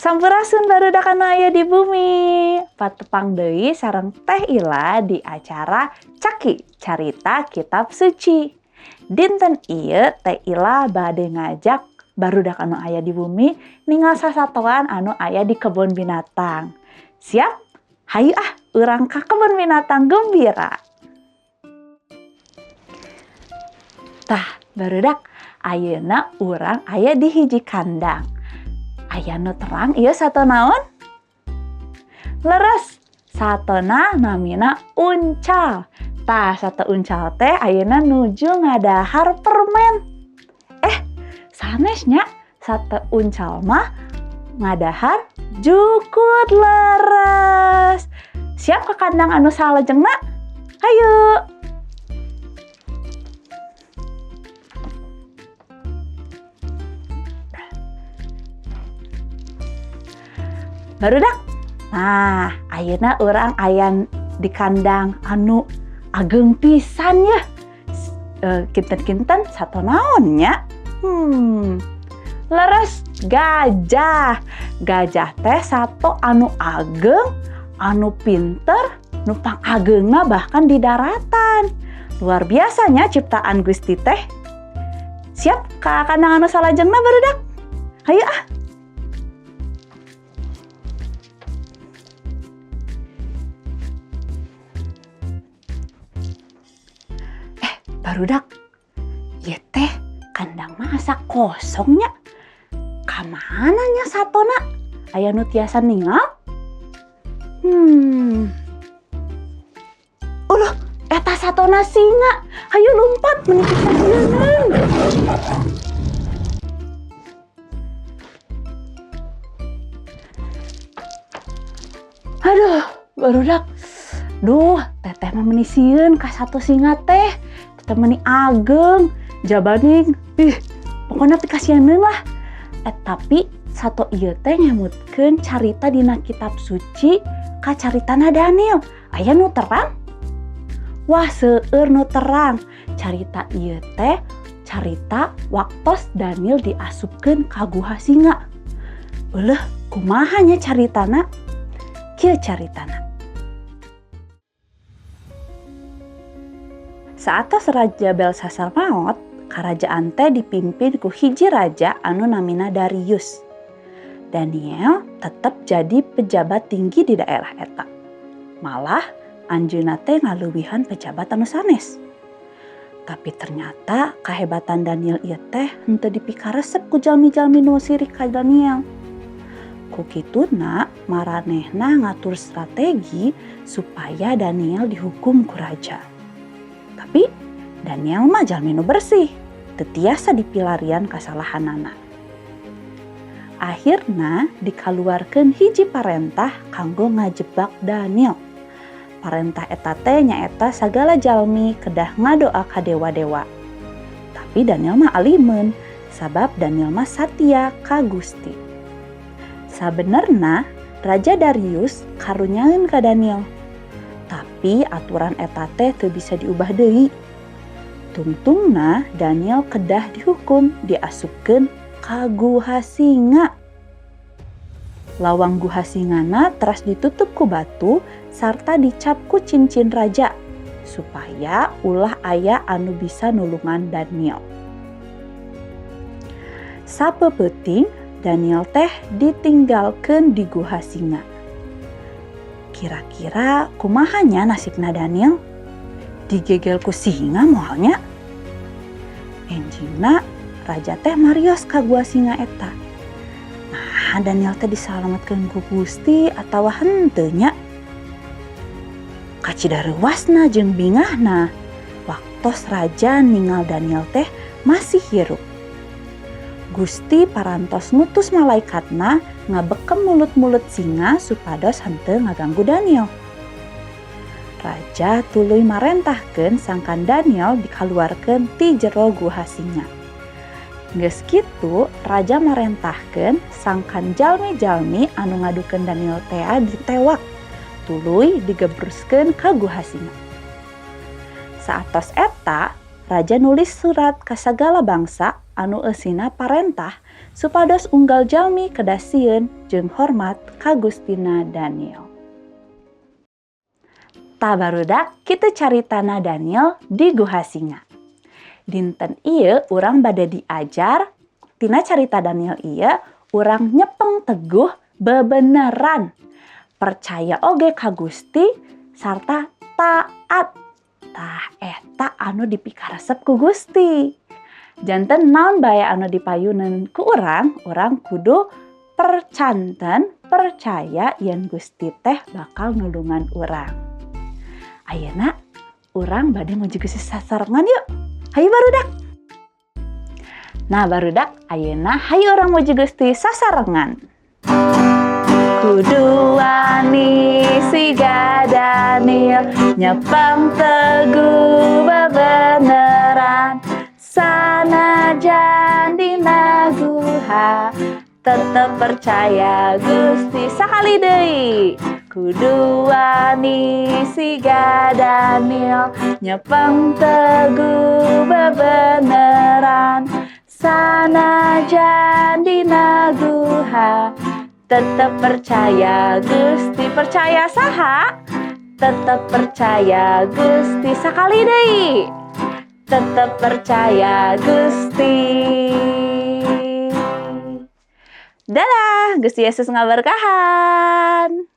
Sampurasun barudak anu aya di bumi. Patepang deui sareng Teh Ila di acara Caki Carita Kitab Suci. Dinten ieu Teh Ila bade ngajak barudak anu aya di bumi ningal sasatoan anu aya di kebun binatang. Siap? Hayu ah, urang ka kebun binatang gembira. Tah, barudak, ayeuna urang aya di hiji kandang. Aya nu terang ieu sato naon? Leres, satona namina uncal. Tah, sato uncal teh ayeuna nuju ngadahar permen. Sanes nya, sato uncal mah ngadahar jukut leres. Siap ke kandang anu salajengna? Hayu. Barudak. Nah, ayeuna urang aya di kandang anu ageng pisan ya. Kinten-kinten sato naon nya? Leres, gajah. Gajah teh sato anu ageng, anu pinter, nu pangagengna bahkan di daratan. Luar biasanya ciptaan Gusti teh. Siap ka kandang anu salajengna barudak? Hayu ah. Barudak, ieu teh kandang mah asa kosongnya. Kamana nya satona? Aya nu tiasa ningal? Uluh, eta satona singa. Hayu lompat meuni kasieun. Aduh, barudak. Duh, teteh mah meuni sieun ka sato singa teh. Teteh meuni ageng, jabaning. Ih, pokoknya pikasieun lah. Tapi sato ieu teh ngemutkeun carita dina kitab suci ka caritana Daniel. Aya nu terang? Wah, seueur nu terang. Carita ieu teh carita waktos Daniel diasupkeun ka guha singa. Euleuh, kumaha nya caritana? Kieu caritana. Saatos Raja Belsasar maot, karajaan teh dipimpin ku hiji raja anu namina Darius. Daniel tetep jadi pejabat tinggi di daerah eta. Malah anjeunna teh ngaluwihan pejabat anu sanes. Tapi ternyata kahebatan Daniel ieu teh henteu dipikaresep ku jalmi-jalmi nu sirik ka Daniel. Ku kituna maranehna ngatur strategi supaya Daniel dihukum ku raja. Tapi Daniel mah jalmi nu bersih, teu tiasa dipilarian kasalahanana. Akhirna dikaluarkeun hiji parentah kanggo ngajebak Daniel. Parentah eta teh nyaeta sagala jalmi kedah ngadoa ka dewa-dewa. Tapi Daniel mah alimeun, sabab Daniel mah satia ka Gusti. Sabenerna Raja Darius karunyaeun ka Daniel. Tapi aturan eta teh teu bisa diubah deui. Tungtungna Daniel kedah dihukum diasupkeun ka guha singa. Lawang guha singana teras ditutup ku batu sarta dicap ku cincin raja supaya ulah aya anu bisa nulungan Daniel. Sapeupeting Daniel teh ditinggalkeun di guha singa. Kira-kira kumahanya nasibna Daniel? Digegel ku singa moalnya? Enjingna raja teh marios ka gua singa eta. Nah, Daniel teh disalametkeun ku Gusti atawa henteu nya? Kacida reuasna jeung bingahna waktos raja ningal Daniel teh masih hirup. Gusti parantos ngutus malaikatna ngabekem mulut-mulut singa supados henteu ngaganggu Daniel. Raja tuluy marentahkeun sangkan Daniel dikaluarkeun ti jero guha singa. Geus kitu raja marentahkeun sangkan jalmi-jalmi anu ngadukeun Daniel tea ditewak, tuluy digebruskeun ka guha singa. Saatos eta Raja nulis surat ka sagala bangsa anu eusina parentah supados unggal jalmi kedah sieun jeung hormat ka Gustina Daniel. Tah barudak, kitu caritana Daniel di Guha Singa. Dinten ieu urang bade diajar tina carita Daniel ieu, urang nyepeng teguh bebeneran. Percaya oge ka Gusti sarta taat. Tah eta anu dipikaresep ku Gusti. Janten naon bae anu dipayunan ku urang, urang kudu percanten percaya yen Gusti teh bakal nulungan urang. Ayeuna urang bade muji Gusti sasarengan yuk. Hayu barudak. Nah barudak, ayeuna hayu urang muji Gusti sasarengan. Kudu wani siga Daniel, nyepeng teguh bebeneran, sanajan dina guha tetep percaya Gusti. Sakali deui. Kudu wani siga Daniel, nyepeng teguh bebeneran, sanajan dina guha tetep percaya Gusti. Percaya saha? Tetep percaya Gusti. Sakali deui. Tetep percaya Gusti. Dadah, Gusti Yesus ngaberkahan.